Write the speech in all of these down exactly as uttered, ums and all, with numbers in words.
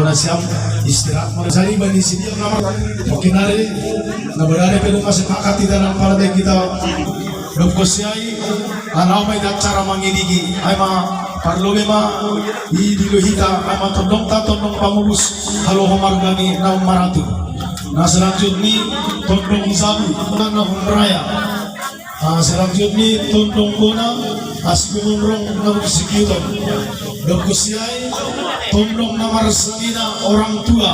Siap istirahat. Jadi bani sidia nama tokinari na berani pedo masih pakat di dalam partai kita. Dopko siai, anau mai acara mangidigi, ai ma parlobe ma i di lohita, ai ma tondong ta tondong pangubus, halo homar gani naung maratu. Na selanjutnya tondong zabu, na homraya. Ah, selanjutnya tondong bona, as gumurong na sikiton. Dopko siai, tondong na marselina orang tua,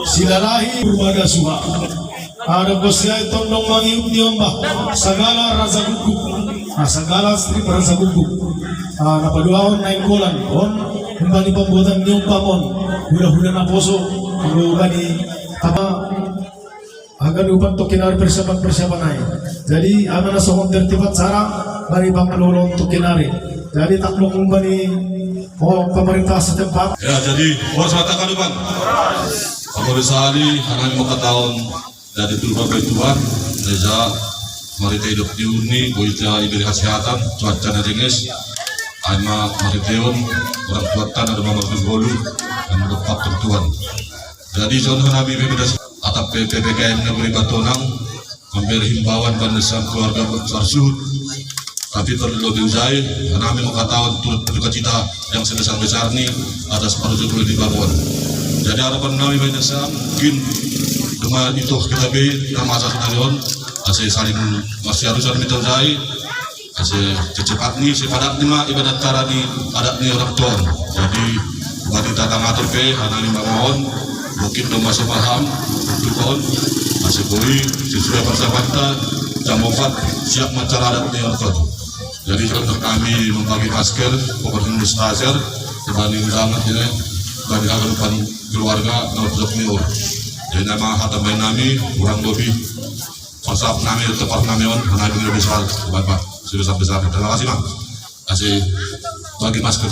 silalahi berbada suha. Ada bos ya tondong mangiut ni ombah, sagala raja guguk. Ah, sagala strip raja guguk. Ah, na paduahon nainggolan on, umbani pembuatan ni ombah on. Hula-hula na poso, umbani apa, agar upat tokinari persiapan-persiapan ai. Jadi, ama na songon tertib acara, bari pamalolon tokinari. Jadi, takluk umbani, oh, pemerintah setempat. Ya, jadi, horas ma hata kadupan. Horas ma hata kadupan. Jadi, tu bapak tuan, neja, mari ta hidup di uni, boita iberi kesehatan, cuaca na denges, ai ma mari teon, orang tua tan ada mama tu bolu, dan tetap tertuan. Jadi, contoh nabi bebeda atap P P K M negeri Batonang, memberi himbauan pada sang keluarga besar suhut, tapi perlu diujai, karena memang kata untuk berduka cita yang sebesar-besar ni atas para judul di Babon. Jadi harapan kami banyak sang mungkin cuma itu kita be nama asas narion, masih saling masih harus saling minta ujai, masih secepat ni, sepadat ni ma ibadat cara ni adat ni orang tuan. Jadi bagi tatang atur pe, anak ni mamaon, mungkin dong masih paham, tukon, masih boi, sesuai persiapan ta, jam empat siap macara adat ni orang tuan. Jadi, untuk kami membagi masker, pokoknya mustazir, dibanding banget ini, bagi harapan keluarga, no blok ni. Jadi, nama hata main nami, kurang lebih, pasap nami, tepat nami on, nami lebih soal, Bapak, sebesar-besar. Terima kasih, Bang. Kasih bagi masker.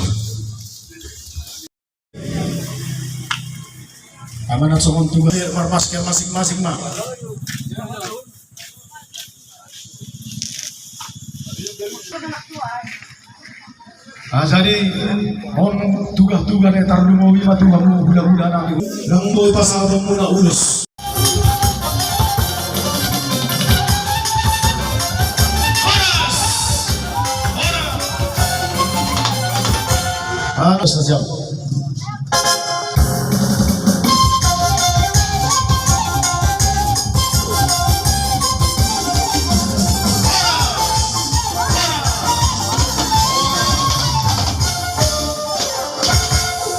Amanat songon tugas marmasker masing-masing ma. Ah, jadi on tugas-tugas ne tarlumobi ma tugas mu hula-hula nami. Nang boi pasahaton muna ulos. Ah, siap.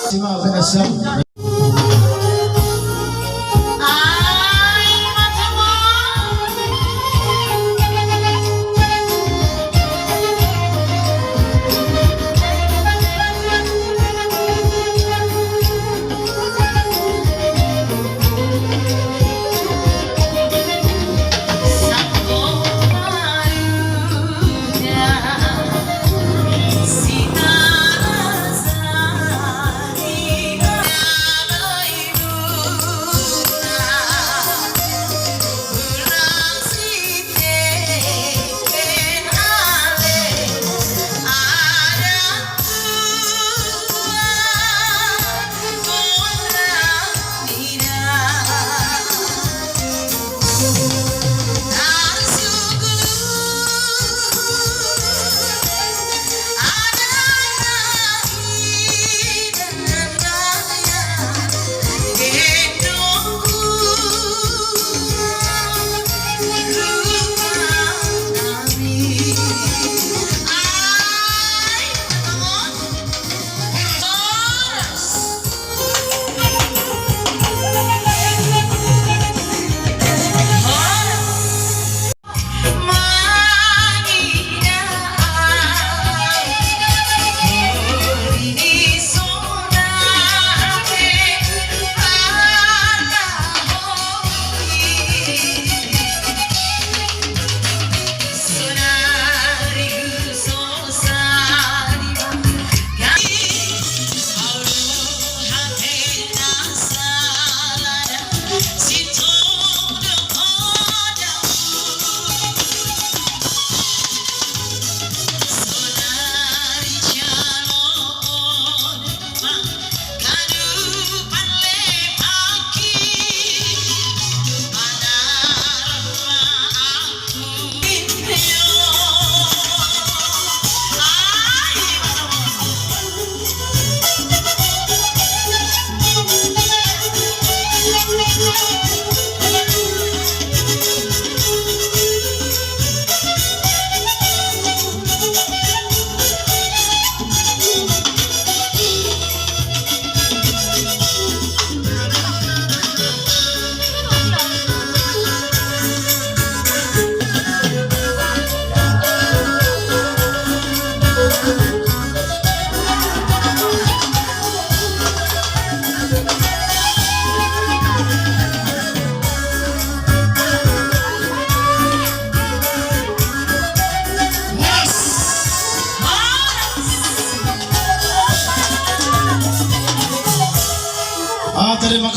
Simak, siap.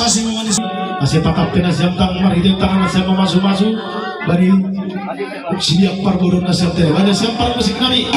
Masih mamanis. Masih tatap kena siam tang marhiteu tangan siam mamasu-masu. Bari siap parbodo na siam teh. Bari siap parmusik nami.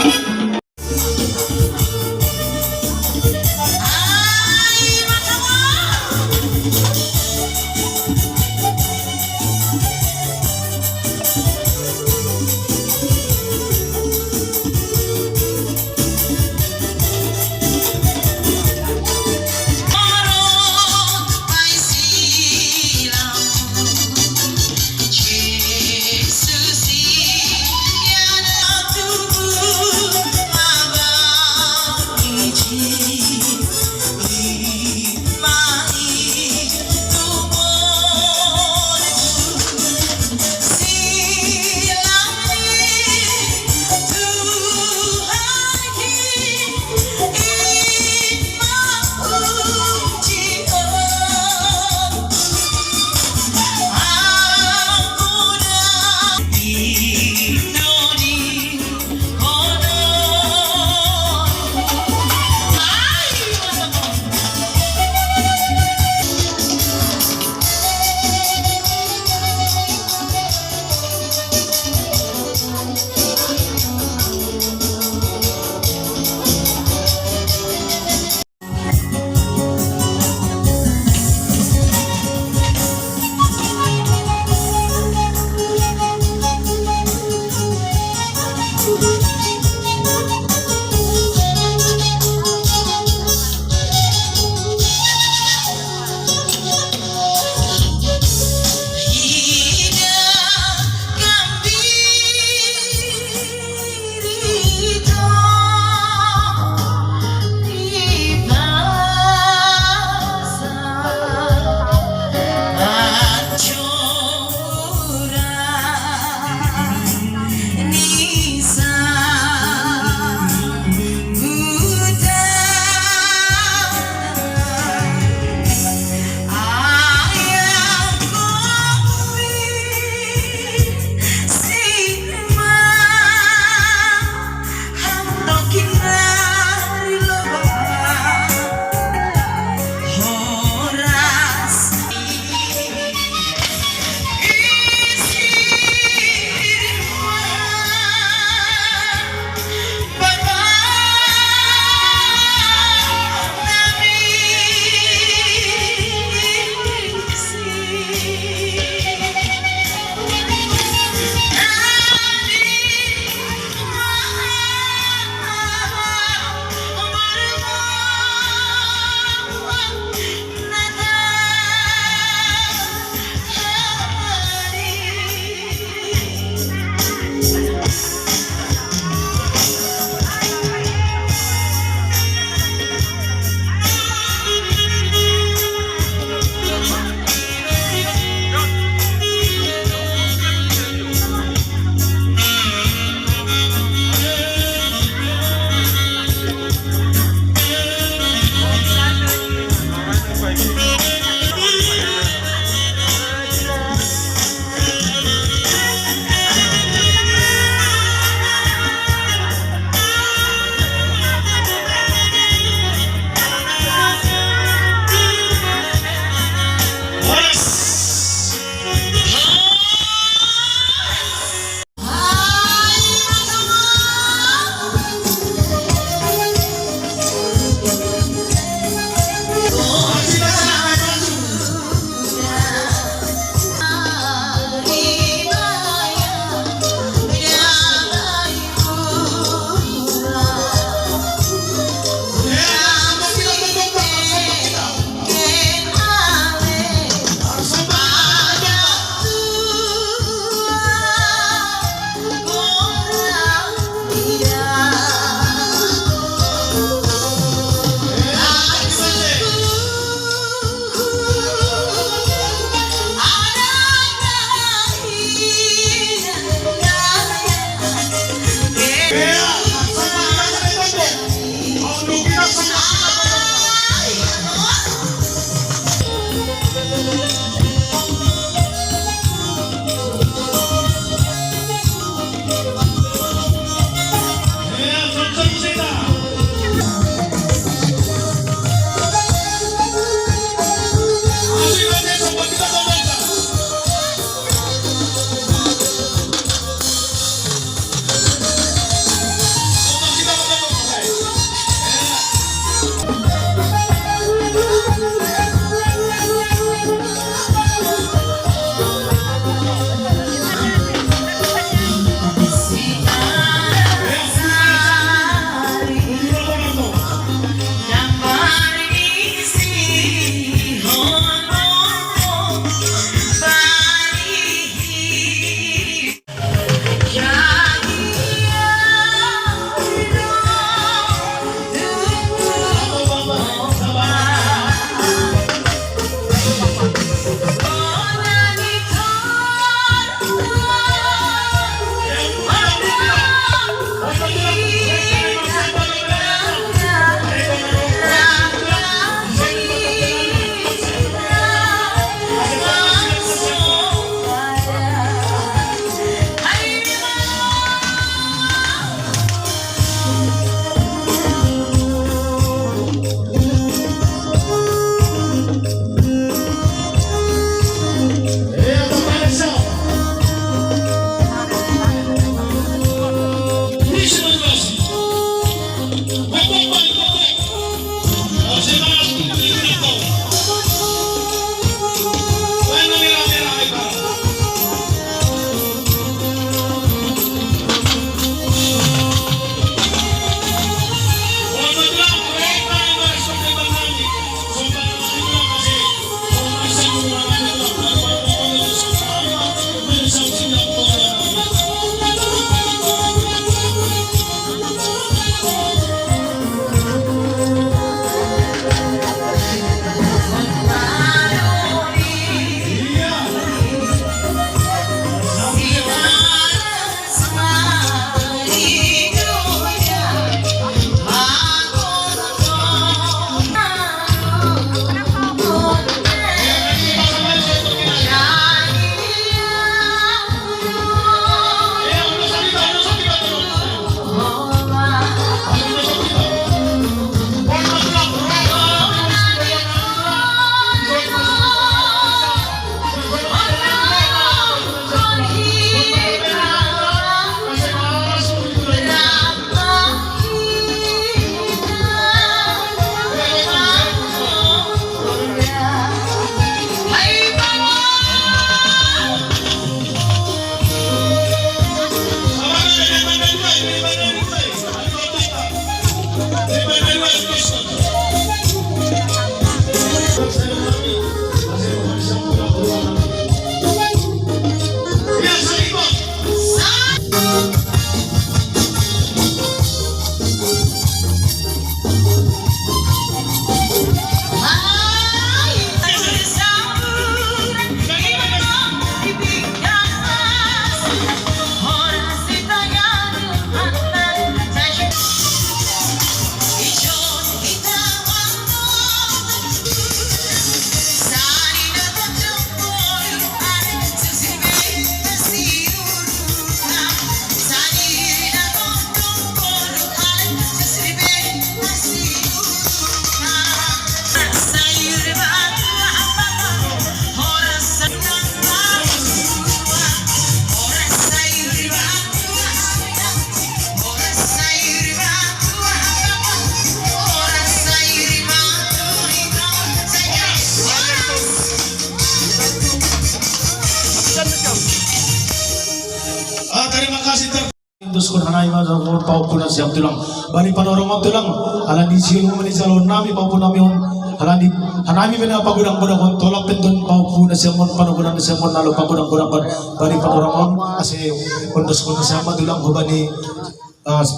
Tarima kasih ter- Terus kon hanami ma, pahompu nasiam tulang. Bani panorongon tulang. Alani siul mani salon nami pahompu nami on. Alani hanami bena pagodang-godang on, tolap penton pahompu nasiam on, panogodang nasiam on, lalu pagodang-godang on. Bani panorongon ase ondoskon nasiam ma tulang, bani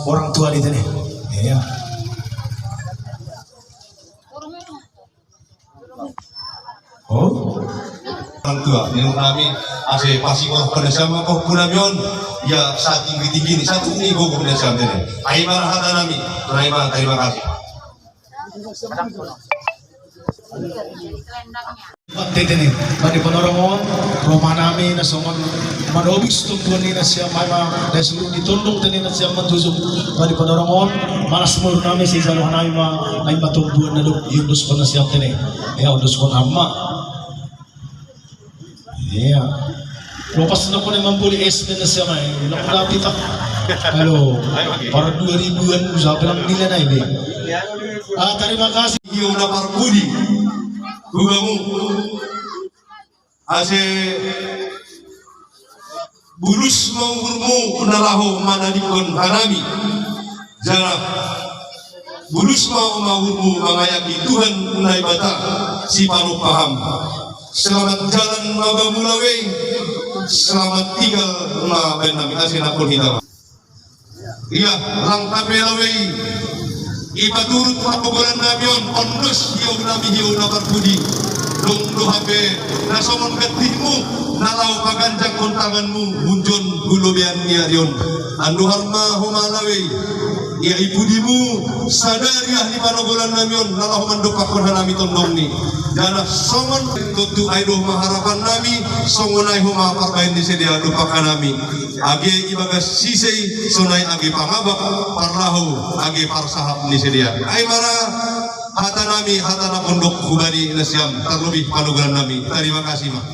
orang tua di tene. Iya. Oh? Orang tua, ni nami ase pasi orang pada sama ko puna mion. Ya, satinggi-tinggi ni, satu ni go puna sama ni. Ai marahata nami, terima, terima kasih. Tete ni, bani panorongon, roha nami na songon manobis tumpuan ni nasiam, ai ma, na suru ni tondong tene nasiam mantusuk, bani panorongon, malas mur nami si jalo nami ma, ai ma tumpuan na dok, iunduskon nasiam tene, ya unduskon amma. Iya. Lopas na kone mamboli es dan nasiam ai, ulang na pita. Halo, para dua ribuan, usaha bilang nilai naik deh. Ah, terima kasih. Iyo na parpudi. Hugamu. Ase bulus ma umurmu na laho manadingkon hanami. Jala bulus ma umurmu mangayaki Tuhan Naibata sipanumpaham. Selamat jalan ma bamu lawe i. Selamat tinggal ma baen nami ase na pun hita. Ia, langkape lawe i. Ipaturut panggogolan nami on, ondos hiou nami hiou na parpudi. Dung do hape na songon gantihmu, na laho paganjangkon tanganmu, hunjon hu lobean ni ari on. Andohar ma homa lawe i. Ia ipudimu, sadari ah ni panogolan nami on, na laho mandompakkon hanami tondongni. Jala songon tontu ai do ma harapan nami, songon ai homa parbaen ni sidea dompak hanami. Age ibagas sise i, sonai age pangabak, parlahou, age parsahap ni sidea. Ai ma ra hata nami, hata na pondok hubani nasiam, tarlobih panogolan nami. Tarima kasih ma.